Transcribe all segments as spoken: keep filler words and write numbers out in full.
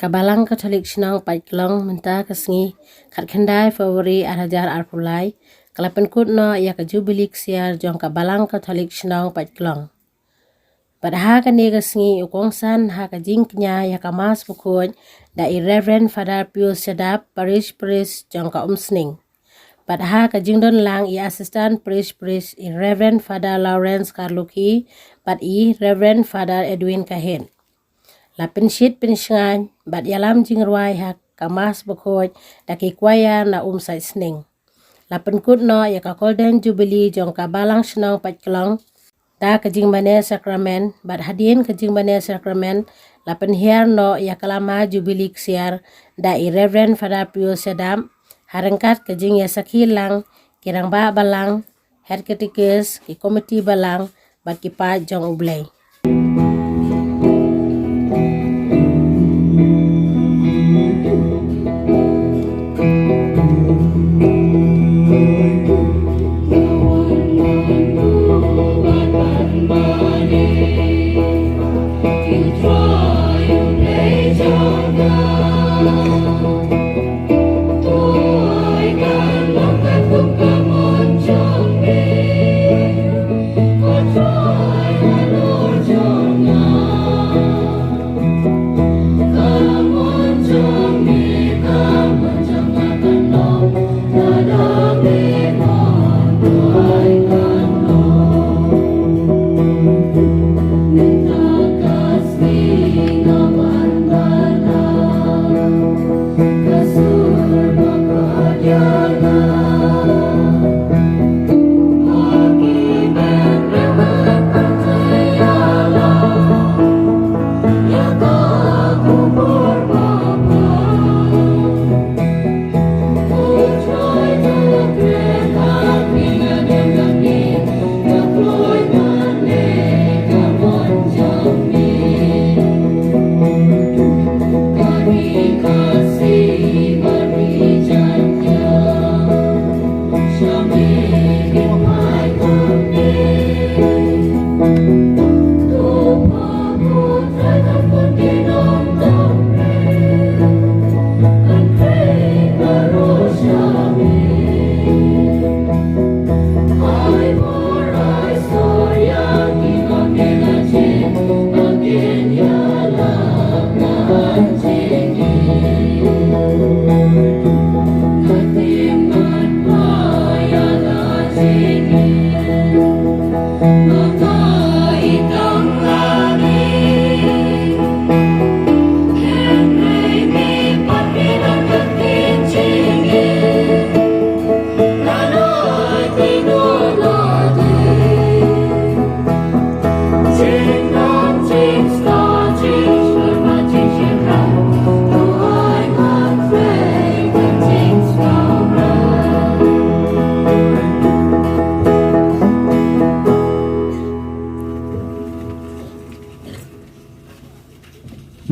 Ka Balang Katholik Shnong Paitklong mynta ka sngi khatkhyndai February ar hajar arphew lai ka la pynkut noh ïa ka Jubili Ksiar jong ka Balang Katholik Shnong Paitklong. Bad ha kane ka sngi u kongsan ha ka jingkñia ïa ka Mass Bakhuid da i Reverend Father Pius Shadap, Parish Priest jong ka Umsning. Bad ha ka jingdon lang i Assistant Parish Priest i Reverend Father Lawrence Karlukhi bad i Reverend Father Edwin Kahin. La pynshit pynshngaiñ bad ïalam jingrwai ha ka Mass Bakhuid da ki kwaya na Umsaitsning. La pynkut noh ïa ka Golden Jubilee jong ka Balang Shnong Paitklong da ka jingmane sakramen, bad hadien ka jingmane sakramen la pynhiar noh ïa ka lama Jubili Ksiar da i Reverend Father Pius Shadap, ha ryngkat ka jingïasakhi lang ki rangbah balang, head catechist, ki komiti balang bad ki paid jong U Blei.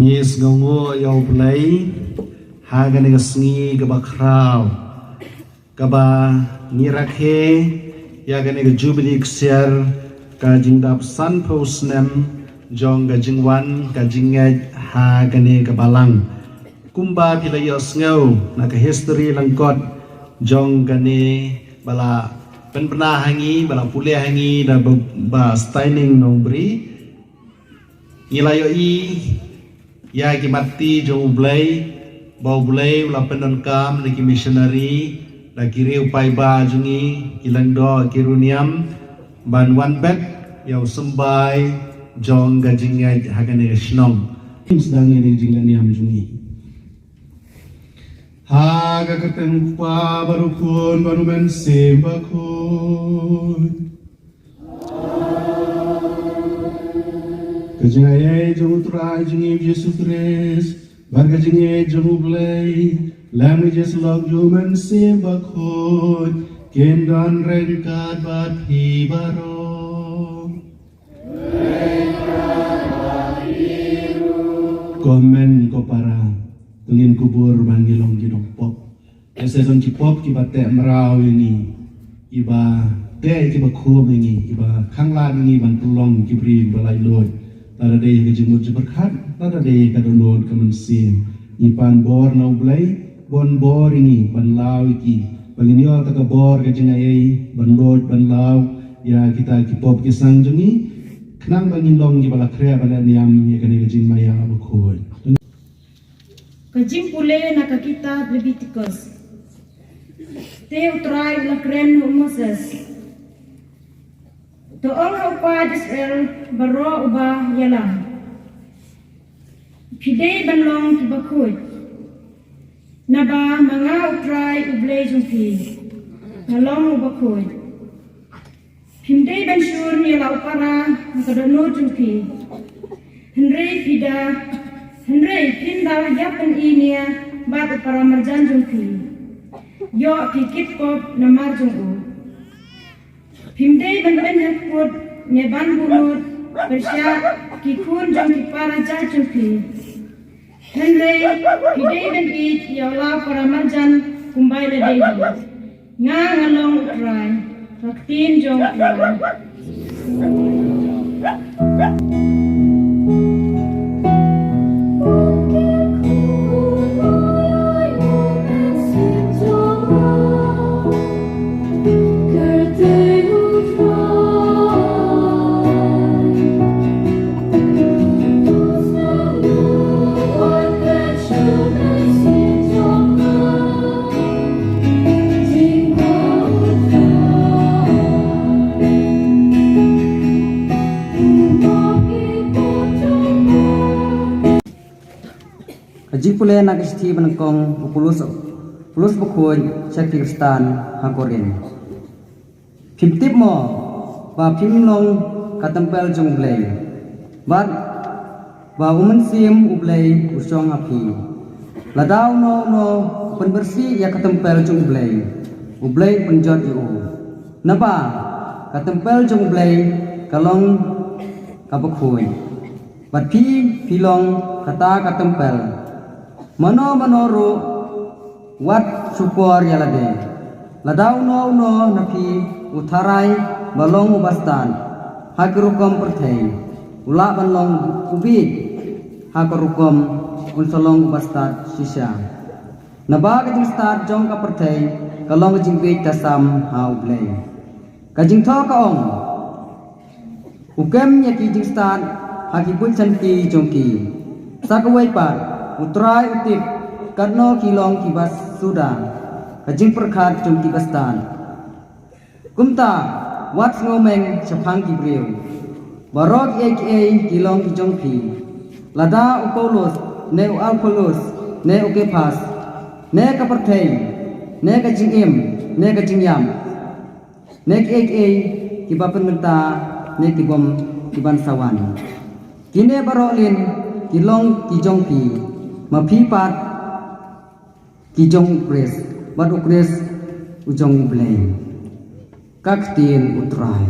Ngi sngewnguh ïa U Blei ha kane ka sngi kaba khraw, kaba ngi rakhe ïa kane ka Jubili Ksiar, ka jingdap sanphew snem jong ka jingwan ka jingngeit ha kane ka balang. Kumba phi la ïohsngew na ka history lyngkot jong kane ba la pynbna ha ngi, ba la pule ha ngi da ba, ba Steining Nongbri. Ngi la ïohi ïa ki matti jong U Blei, ba U Blei u la pyndonkam da ki missionary, da ki riew paidbah jong ngi, ki lyngdoh ki riewniam, ban wan bet ïa u symbai jong ka jingngeit ha kane ka shnong. Sdang ïa kane ka jingngeit niam jong ngi. Ha ka kyrteng U Kpa bad U Khun bad U Mynsiem Bakhuid. Ka jingaiei jong U Trai jong ngi U Jisu Khrist, bad ka jingngeit jong U Blei, lem ka jingïasyllok jong U Mynsiem Bakhuid, kin don ryngkat bad phi baroh. Ko hynmen ko para, to ngin kubur ba ngi long ki nongpop. Te sa don ki pop kiba teh mraw ïa ngi, kiba teh kiba khum ïa ngi, kiba khanglad ïa ngi ban pynlong ki briew ba laitluid. Lada dei ka jingmut jingpyrkhat, lada dei ka dohnud ka mynsiem. Ngi pan bor na U Blei, ban bor ïa ngi, ban law ïa ki, ba ngin ïoh ta ka bor ka jingaiei, ban lait, ban law ïa kita ki pop ki sang jong ngi, khnang ba ngin long kiba la khreh bad la niam ïa kane ka jingmaïa bakhuid. Ka jingpule na ka kitab Lebitikos. Te U Trai u la kren ha u Moses. To ong ha u paid Israel baroh uba ïalam. Phi dei ban long kiba khuid. Naba ma nga U Trai U Blei jong phi, nga long uba khuid. Phim dei ban shun ïa la u para ha ka dohnud jong phi. Hynrei phi da, hynrei phin da ïap pyni nia bad u para marjan jong phi. Ïoh phi kit pop namar jong u. Phim dei ban pynheh put ne ban buhnud pyrshah ki khun jong ki para jait jong phi. Hynrei phi dei ban ïeit ïa u la u para marjan kumba ïa lade hi. Nga nga long U Trai, ka ktien jong U Trai. Ka jingpule na ka shithi ba nyngkong u Paulus, Paulus bakhuid sha ki Khristan ha Korinth. Phim tip mo ba phim long ka templ jong U Blei, bad ba U Mynsiem U Blei u shong ha phi? Lada uno uno u pynbieit ïa ka templ jong U Blei, U Blei u pynjot ïa u. Naba ka templ jong U Blei ka long kaba khuid, bad phi, phi long kata ka templ. Mano mano ruh wat shukor ïa lade. Lada uno uno na phi u tharai ba long u bastad ha ki rukom pyrthei, u lah ban long u bieit ha ka rukom, un sa long u bastad shisha. Naba ka jingstad jong ka pyrthei ka long ka jingbieit tasam ha U Blei. Ka jingthoh ka ong, u kem ïa ki jingstad ha ki buit shanti jong ki. Sa kawei pat, U Trai u tip katno ki long kiba suda ka jingpyrkhat jong ki bastad. Kumta wat sngewmeng shaphang ki briew. Baroh kiei kiei ki long ki jong phi. Lada u Paulus ne u Apollos ne u Kephas, ne ka pyrthei, ne ka jingim, ne ka jingïap, ne kiei kiei kiba pynbynta, ne ki bym kiban sa wan, kine baroh lin ki long ki jong phi. Ma phi pat ki jong U Khrist, bad U Khrist u jong U Blei. Ka ktien U Trai.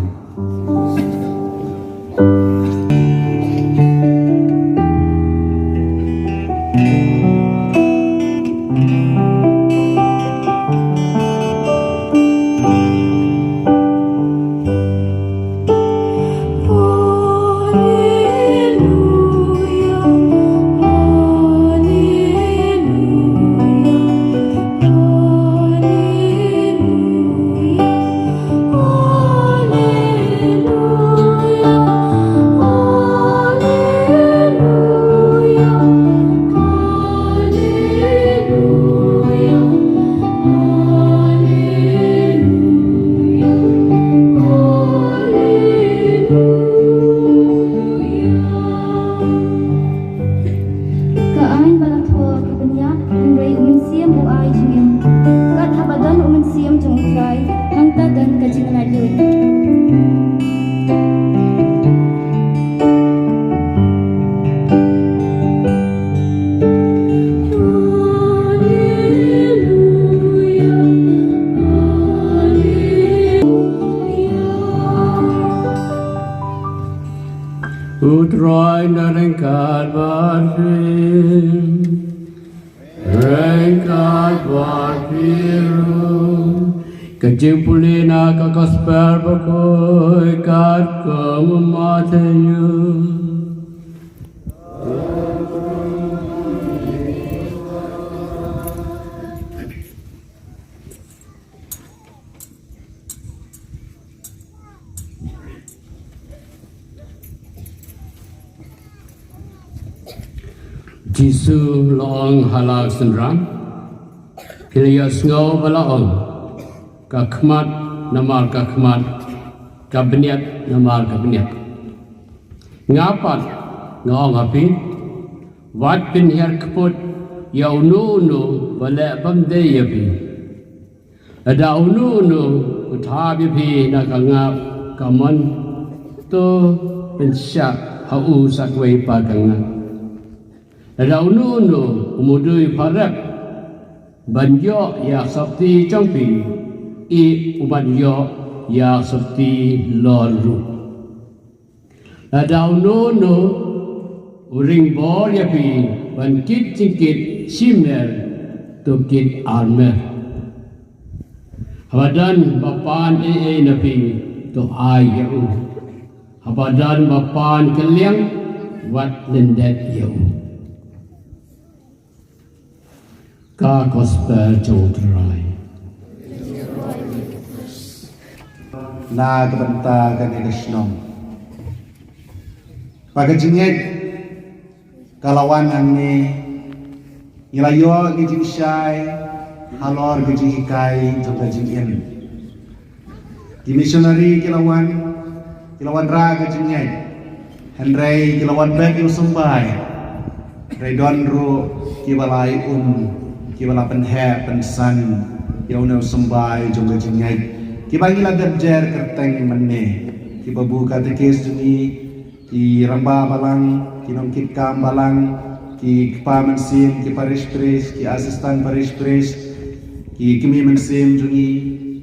Ka aiñ ba la thoh ka pynïap, hynrei U Mynsiem u ai jingim. Kat haba don U Mynsiem jong U Trai, hangta don ka jinglaitluid. U Trai un ryngkat bad phi. Ryngkat bad phi ruh. Ka jingpule na ka Gospel bakhuid katkum u Mathaios. Jisu u la ong ha la ka synran, phi la ïohsngew ba la ong, ka khmat namar ka khmat, ka bniat namar ka bniat. Nga pat nga ong ha phi, wat pynhiar kput ïa uno uno ba leh bym dei ïa phi. Lada uno uno u thap ïa phi na ka ngap ka mon, to pynshah ha u sa kawei pat ka ngap. Lada uno uno u mudui pharep ban ïoh ïa ka sopti jong phi, i u ban ïoh ïa ka sopti lor ruh. Lada uno uno u ring bor ïa phi ban kit jingkit shi mel, to kit ar mel. Haba don ba pan ei ei na phi, to ai ïa u. Haba don ba pan kylliang, wat lyndet ïa u. Ka Gospel jong U Trai. Na ka bynta kane ka shnong. Ba ka jingngeit ka la wan hangne, ngi la ïoh ki jingshai halor ki jinghikai jong ka jingim. Ki missionary ki la wan, ki la wanrah ka jingngeit. Hynrei ki la wan beit ïa u symbai. Hynrei don ruh kiba la ai um, kiba la pynheh pynsan ïa une u symbai jong ka jingngeit, kiba ngi la dep jer kyrteng mynne, kiba bun katekis jong ngi, ki rangbah balang, ki nongkitkam balang, ki kpa mynsiem, ki parish priest, ki assistant parish priest, ki kmie mynsiem jong ngi,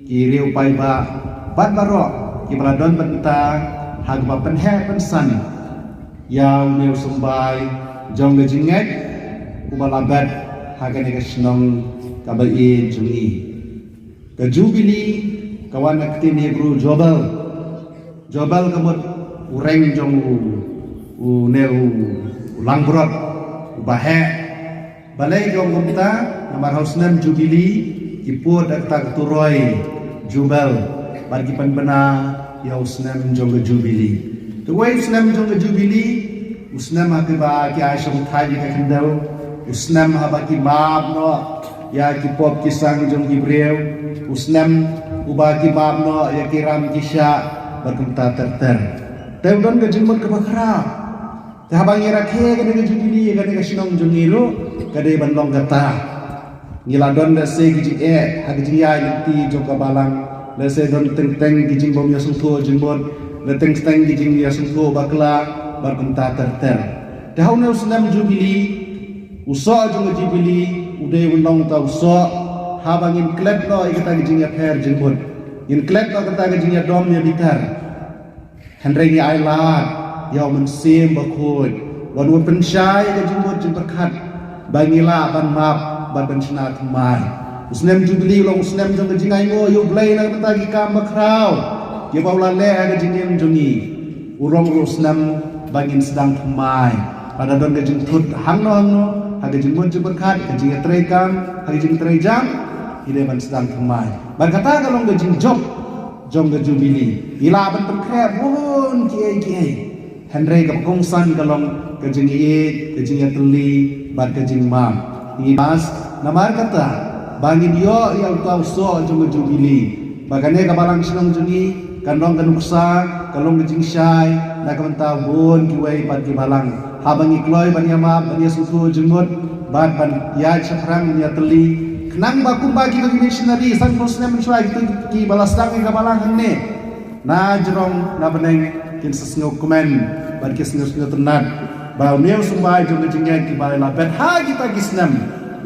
ki riew paidbah, bad baroh kiba la don bynta ha kaba pynheh pynsan ïa une u symbai jong ka jingngeit uba la bet ha kane ka shnong kaba ïeit jong ngi. Ka Jubili ka wan na ka ktien Hebru Jobel. Jobel ka mut u reng jong u, u ne u, u langbrot, u baheh. Balei ka ong kumta? Namar ha u snem Jubili ki pud da kata ka turoi Jubel, bad ki pynbna ïa u snem jong ka Jubili. Te uwei u snem jong ka Jubili, u snem ha kaba ki ai shongthait ïa ka khyndew, u snem haba ki map noh ïa ki pop ki sang jong ki briew, u snem uba ki map noh ïa ki ram ki shah, bad kumta ter ter. Te u don ka jingmut kaba khraw. Te haba ngi rakhe kane ka Jubili ïa kane ka shnong jong ngi ruh, ka dei ban long kata. Ngi la don lehse ki jingeh ha ka jingïaid lynti jong ka balang, lehse don teng teng ki jingbym ïasngewthuh jingmut, lehse teng teng ki jingïasngewthuh bakla, bad kumta ter ter. Te ha une u snem Jubili, u soh jong ka Jubili u dei ban long uta u soh haba ngin klet noh ïa kata ka jingïapher jingmut, ngin klet noh kata ka jingïadom ïabitar. Hynrei ngi ailad ïa u Mynsiem Bakhuid, wan u pynshai ïa ka jingmut jingpyrkhat, ba ngi lah ban map bad ban shna thymmai. U snem Jubili u long u snem jong ka jingainguh ïa U Blei na ka bynta ki kam bakhraw kiba u la leh ha ka jingim jong ngi. U long ruh u snem ba ngin sdang thymmai. Lada don ka jingthut hangno hangno ha ka jingmut jingpyrkhat, ka jingïatreikam, ha ka jingtrei jam, ngi dei ban sdang thymmai. Bad kata ka long ka jingjop jong ka Jubili. Ngi lah ban pynkhreh bun kiei kiei, hynrei kaba kongsan ka long ka jingïeit, ka jingïatylli, bad ka jingmap. Ngi bas, namar kata ba ngin ïoh ïa uta u soh jong ka Jubili, ba kane ka balang shnong jong ngi kan long ka nuksa, kan long ka jingshai na ka bynta bun kiwei pat ki balang, haba ngi kloi ban ïamap, ban ïasngewthuh jingmut, bad ban ïaid shaphrang, ban ïatylli. Khnang ba kumba kita ki missionary sanphew snem mynshuwa, kita kiba la sdang ïa ka balang hangne, na jrong na bneng, kin sa sngewkmen bad kin sngewtynnad ba une u symbai jong ka jingngeit kaba la bet ha kita ki snem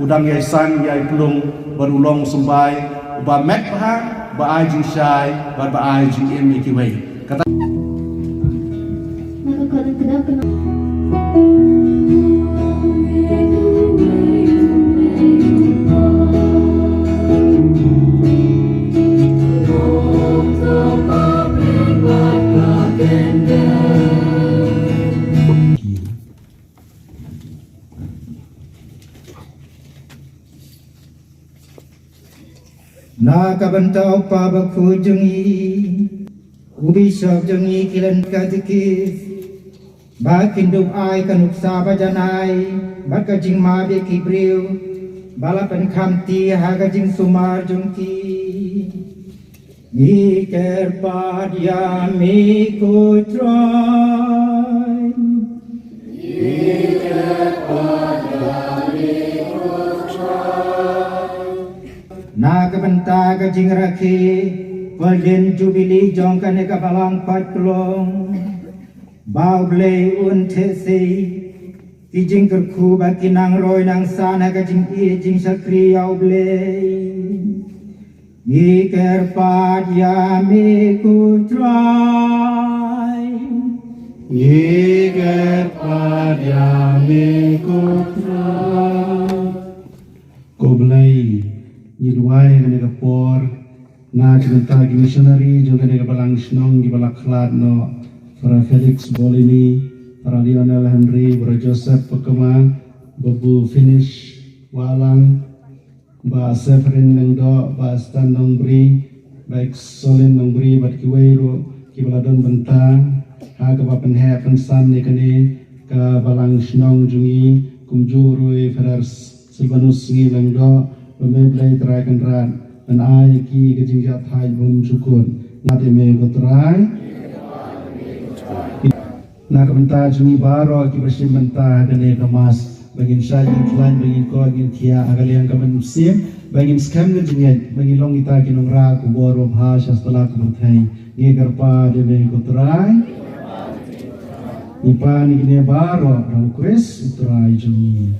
u dang ïai san ïai pynlong, bad u long u symbai uba met bha, ba ai jingshai bad ba ai jingim ïa kiwei. Kata Na ka bynta u Kpa Bakhuid jong ngi, u Bishop jong ngi, ki lehkai katikis, Ba kin dup ai ka nuksa ba janai bad ka jingmap ïa ki briew ba la pynkhamti ha ka jingsumar jong ki. Ngi kyrpad ïa me ko Trai. Na ka bynta ka jingrakhe Golden Jubilee jong kane ka balang Patklong, ba U Blei un theh sei ki jingkyrkhu bad ki nang roi nang san ha ka jingïeit jingshakri ïa U Blei. Ngi kyrpad ïa me ko Trai. Ngi kyrpad ïa me ko Trai. Ko Blei, ngi duwai ha kane ka por na ka bynta ki missionary jong kane ka balang shnong kiba la khlad noh, Father Felix Bolini, Father Lionel Henry, Brother Joseph Pakama, Babu Finish Walang, Bah Severin Lyngdoh, Bah Stan Nongbri, Bah Exolin Nongbri bad kiwei ruh kiba la don bynta ha kaba pynheh pynsan ïa kane ka balang shnong jong ngi, kumjuh ruh i Father Silvanus Ngi Lyngdoh, ba me Blei Trai Kynrad ban ai ïa ki ka jingjahthait bymjukut. Ngat ïa me ko Trai. Na ka bynta jong ngi baroh kiba shim bynta ha kane ka Mass, ba ngin shait ngin khlaiñ, ba ngin koit ngin khiah ha ka liang ka mynsiem, ba ngin skhem ka jingngeit, ba ngin long kita ki nongrah ka bor babha sha sla ka pyrthei. Ngi kyrpad ïa me ko Trai. Ngi pan ïa kine baroh ha u Khrist u Trai jong ngi.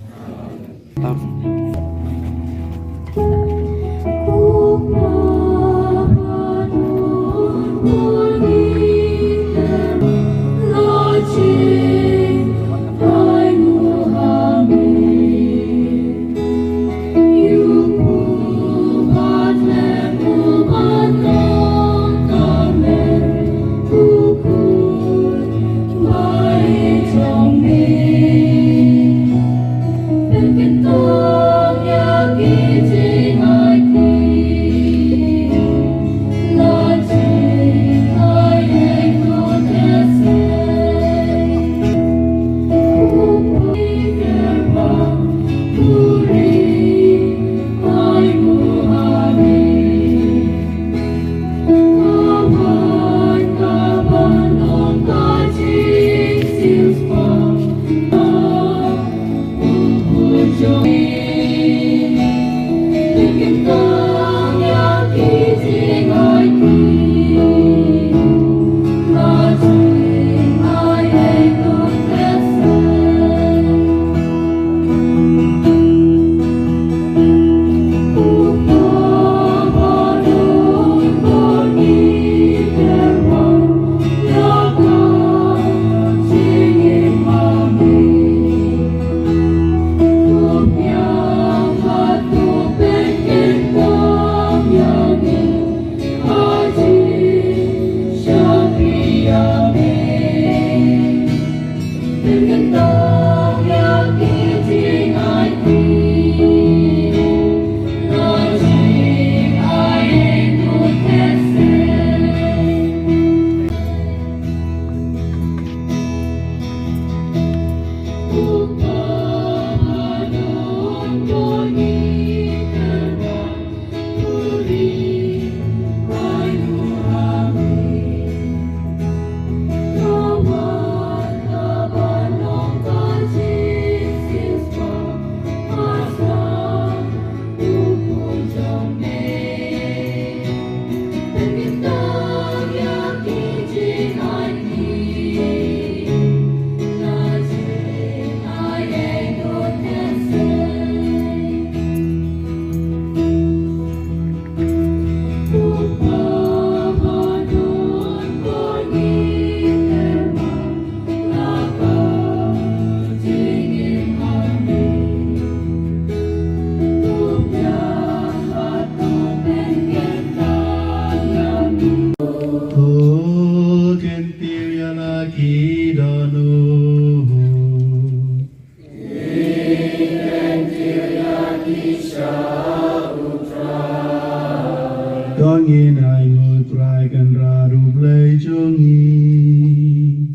To ngin ainguh Trai Kynrad U Blei jong ngi.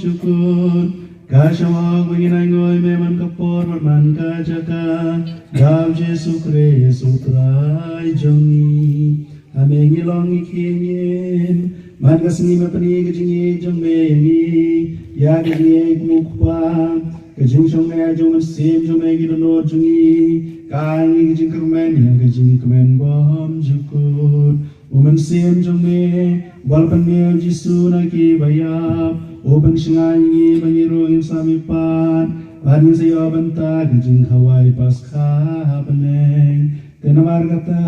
jukut. Ka shong hok ba ngin ainguh ïa me man ka por bad man ka jaka, da U Jisu Khrist U Trai jong ngi. Ha me ngi long ngi khie ngin, man ka sngi me pyni ka jingïeit jong me ïa ngi. Ïa ka jingïeit U Kpa, ka jingshong me jong U Mynsiem jong me ngi dohnud jong ngi. Ka ai ngi ka jingkyrmen ïa ka jingkmen bymjukut. U Mynsiem jong me, uba la pynmih ïa U Jisu na kiba ïap, u pynshngaiñ ïa ngi ba ngi ruh ngin sa mihpat bad ngin sa ïoh bynta ka jingkhawai Paskha ha bneng. Te namar kata,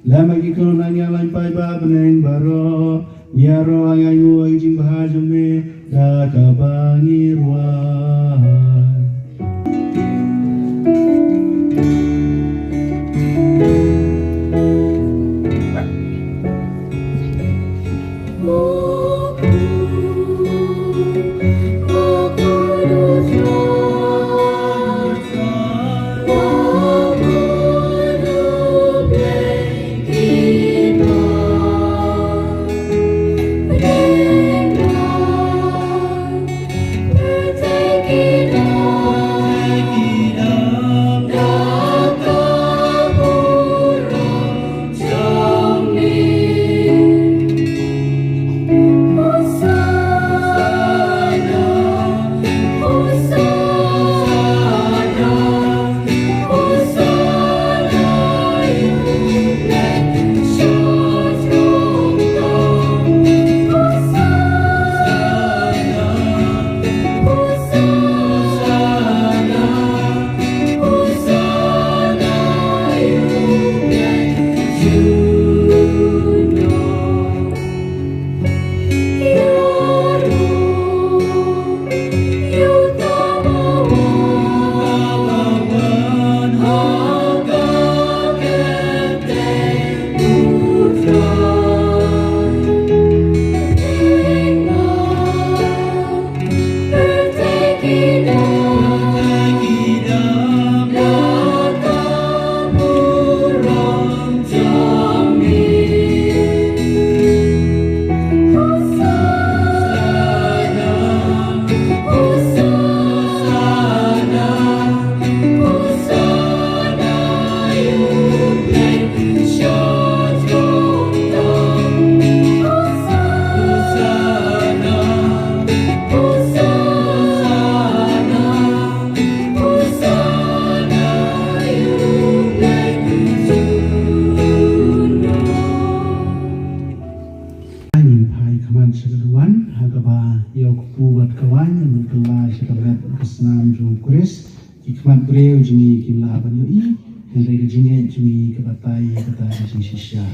lem bad ki khynnah ngi ïa laiñ paidbah bneng baroh, ngi ïaroh ïa ngi ïa ka jingbha jong me da kaba ngi rwai. Ngin phai khmat sha ka duwan, ha kaba ïa u kpu bad ka waiñ, ngin kylla sha ka met ka snam jong u Khrist. Ki khmat briew jong ngi kim lah ban ïohi, hynrei ka jingngeit jong ngi ka batai ïa kata ka jingshisha.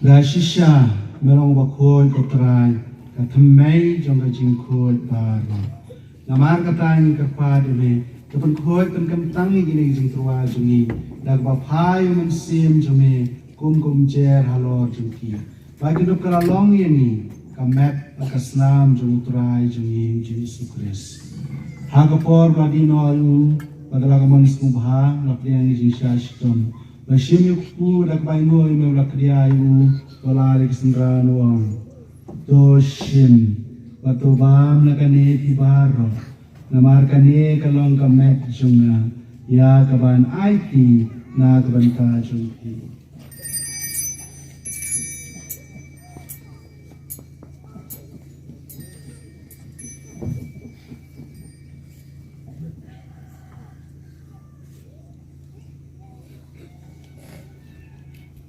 Da shisha me long uba khuid ko Trai, ka thymmei jong ka jingkhuid baroh. Namar kata ngi kyrpad ïa me, to pynkhuid pynkyntang ïa kine ki jingtyrwa jong ngi da kaba phai u Mynsiem jong me kum kumjuh halor jong ki, ba kin ïoh ka la long ïa ngi ka met bad ka snam jong u Trai jong ngi u Jisu Khrist. Ha ka por ba la die noh ïa u bad da la ka mon sngewbha, la pdiang ïa ka jingshah shitom, la shim ïa u kpu da kaba ainguh ïa me, la khdia ïa u, la ai ïa ka synran, u ong: To shim bad to bam na kane phi baroh, namar kane ka long ka met jong nga, ïa kaban aiti na ka bynta jong phi.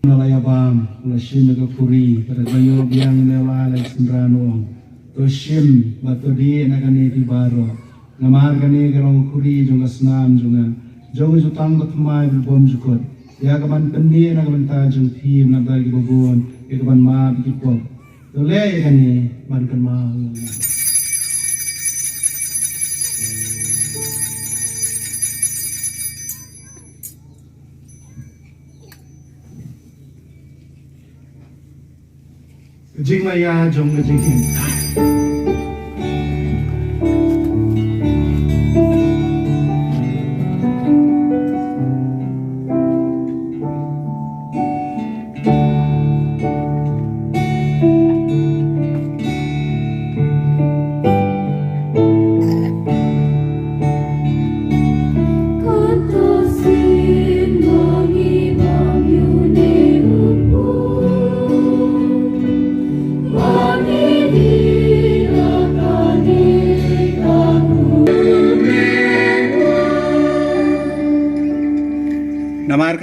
Nga la ïa bam, nga la shim ïa ka khuri, bad da kaba ïoh biang ïa me, la ai ïa ka synran, u ong: To shim bad to dih na kane phi baroh, namar kane ka long ka khuri jong ka snam jong nga, jong ka jutang bathymmai bymjukut, ïa kaban pyndih na ka bynta jong phi bad na ka bynta kiba bun, ïa kaban map ïa ki pop. To leh ïa kane ban kynmaw ïa nga. Ka jingmaïa jong ka jingim.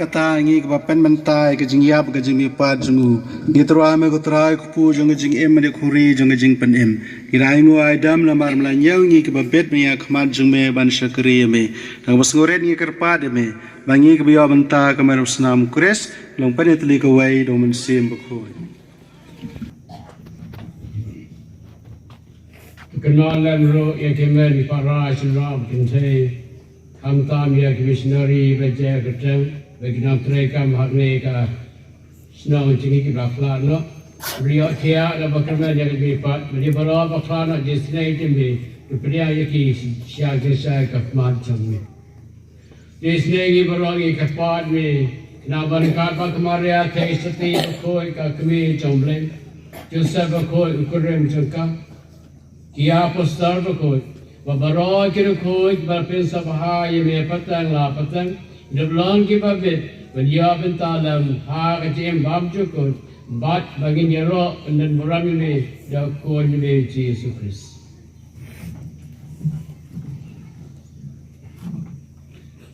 Ta ngi kiba pynmynta ïa ka jingïap ka jingmihpat jong u. Ngi tyrwa me ko Trai kpu jong ka jingim bad ïa ka khuri jong ka jingpynim. Ngi ainguh aidam namar me la ñiew ngi kiba bit ïa ka khmat jong me ban shakri ïa me. Nang ba sngewrit ngi kyrpad ïa me ba ngi kiba ïoh bynta ka mrad snam Khrist long pynïatylli kawei da u Mynsiem Bakhuid. Kynnoh lem ruh ïa ki mei para shynrang kynthei, khamtam ïa ki missionary ba jia kyrteng ba ki nang trei kam ha kane ka shnong jong ngi kiba khlad noh. Ïoh thiah na ba kyrmen ïa ka jingmihpat, ba ki baroh ba khlad noh, jingïaseng jong ngi, to pynïaid ïa ki sha jingshai ka khmat jong me. Te sngewbha ngi baroh ngi kyrpad me, khnang ba ryngkat bad ka Maria Theisotti bakhuid ka kmie jong U Blei, Joseph bakhuid u kurim jong ka, ki apostol bakhuid, bad baroh ki riewkhuid ba pynsngewbha ïa me pateng la pateng, da long kiba bit ban ïoh bynta lem ha ka jingim bymjukut, bad ba ngin ïaroh ban don burom ïa me da u Khun jong me Jisu Khrist.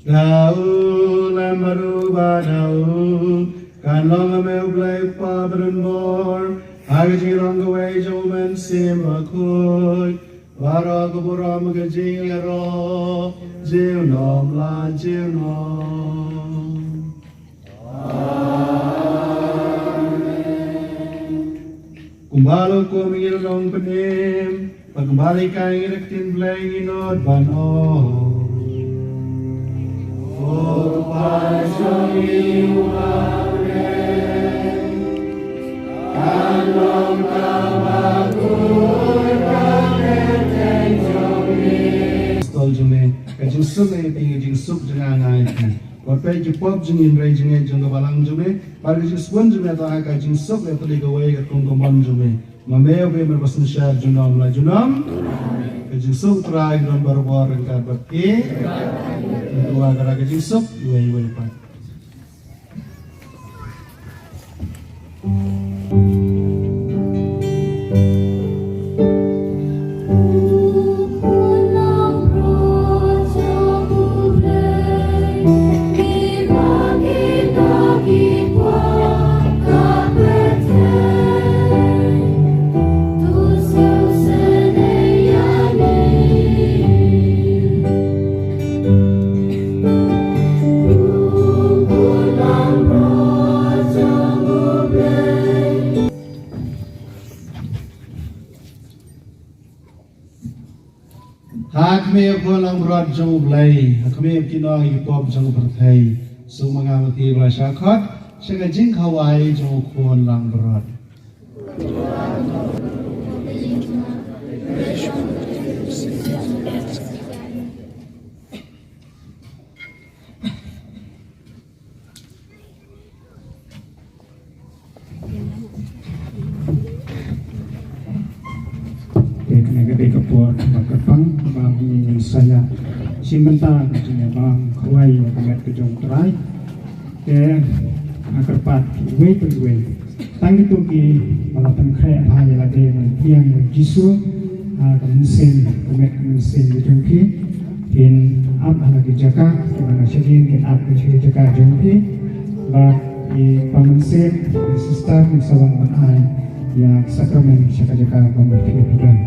Da u lem bad u bad da u, kan long ha me U Blei U Kpa badonbor, ha ka jinglong kawei jong U Mynsiem Bakhuid, baroh ka burom ka jingïaroh junom la junom. Kumba la hukum ïa ngi la nongpynim, bad kumba la hikai ïa ngi da ka ktien Blei ngin nud ban ong. O Kpa jong ngi uba ha bneng, kan long kaba khuid ka kyrteng jong me. Apostol jong me, ka jingsuk nga ïa phi, ka jingsuk jong nga nga ïa phi. Wat peit ki pop jong ngi hynrei jingngeit jong ka balang jong me, bad ka jingsbun jong me, to ai ka jingsuk ïatylli kawei katkum ka mon jong me. Ma me uba im bad uba synshar junom la junom. Ka jingsuk U Trai ka don barabor ryngkat bad phi. Ngin ïa ka jingsuk iwei ïa iwei pat. Ha khmih ïa u khun langbrot jong U Blei, ha khmih ïa ki nong ïa ki pop jong ka pyrthei. Sngewbha nga ma phi ba la shah khot sha ka jingkhawai jong u khun langbrot. Te kane ka dei ka por kaba kyrpang ba ngin sa ïa shim bynta ka jingïabam khawai ïa ka met ka jong U Trai. Te nga kyrpad iwei pa iwei, tang kito kiba la pynkhreh bha ïa lade ban pdiang ïa U Jisu ha ka mynsiem, ka met ka mynsiem ka jong phi. Kin ap ha la ki jaka, kiba na shadien kin ap ha la ki jaka jong phi. Bad i pa mynsiem, i sister, kin sa wan ban ai ïa ka sakramen sha ka jaka ba phi phi don.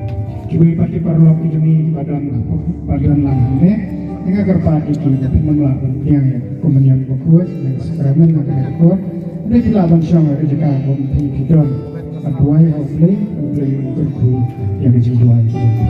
Kiwei pat ki paralok ki jong ngi ba don, ba don lang hangne, nga kyrpad ïa ki ba phin ym lah ban pdiang ïa ka komunion bakhuid, ïa ka sakramen bakhuid. Hynrei ki lah ban shong ha ka jaka ba phi phi don. Bad duwai ha U Blei, U Blei un kyrkhu ïa ka jingduwai ka jong phi.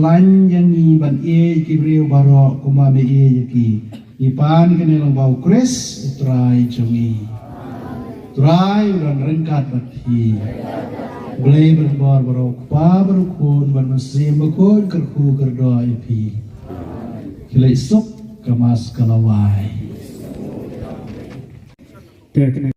Laiñ ïa ngi ban ïeit ki briew baroh kumba me ïeit ïa ki. Ngi pan kane lyngba u Khrist u Trai jong ngi. Trai u don ryngkat bad phi. Blei ban bor baroh, Kpa bad u Khun bad Mynsiem Bakhuid, kyrkhu kyrdoh ïa phi. Ki leit suk, ka Mass ka la wai. Te kane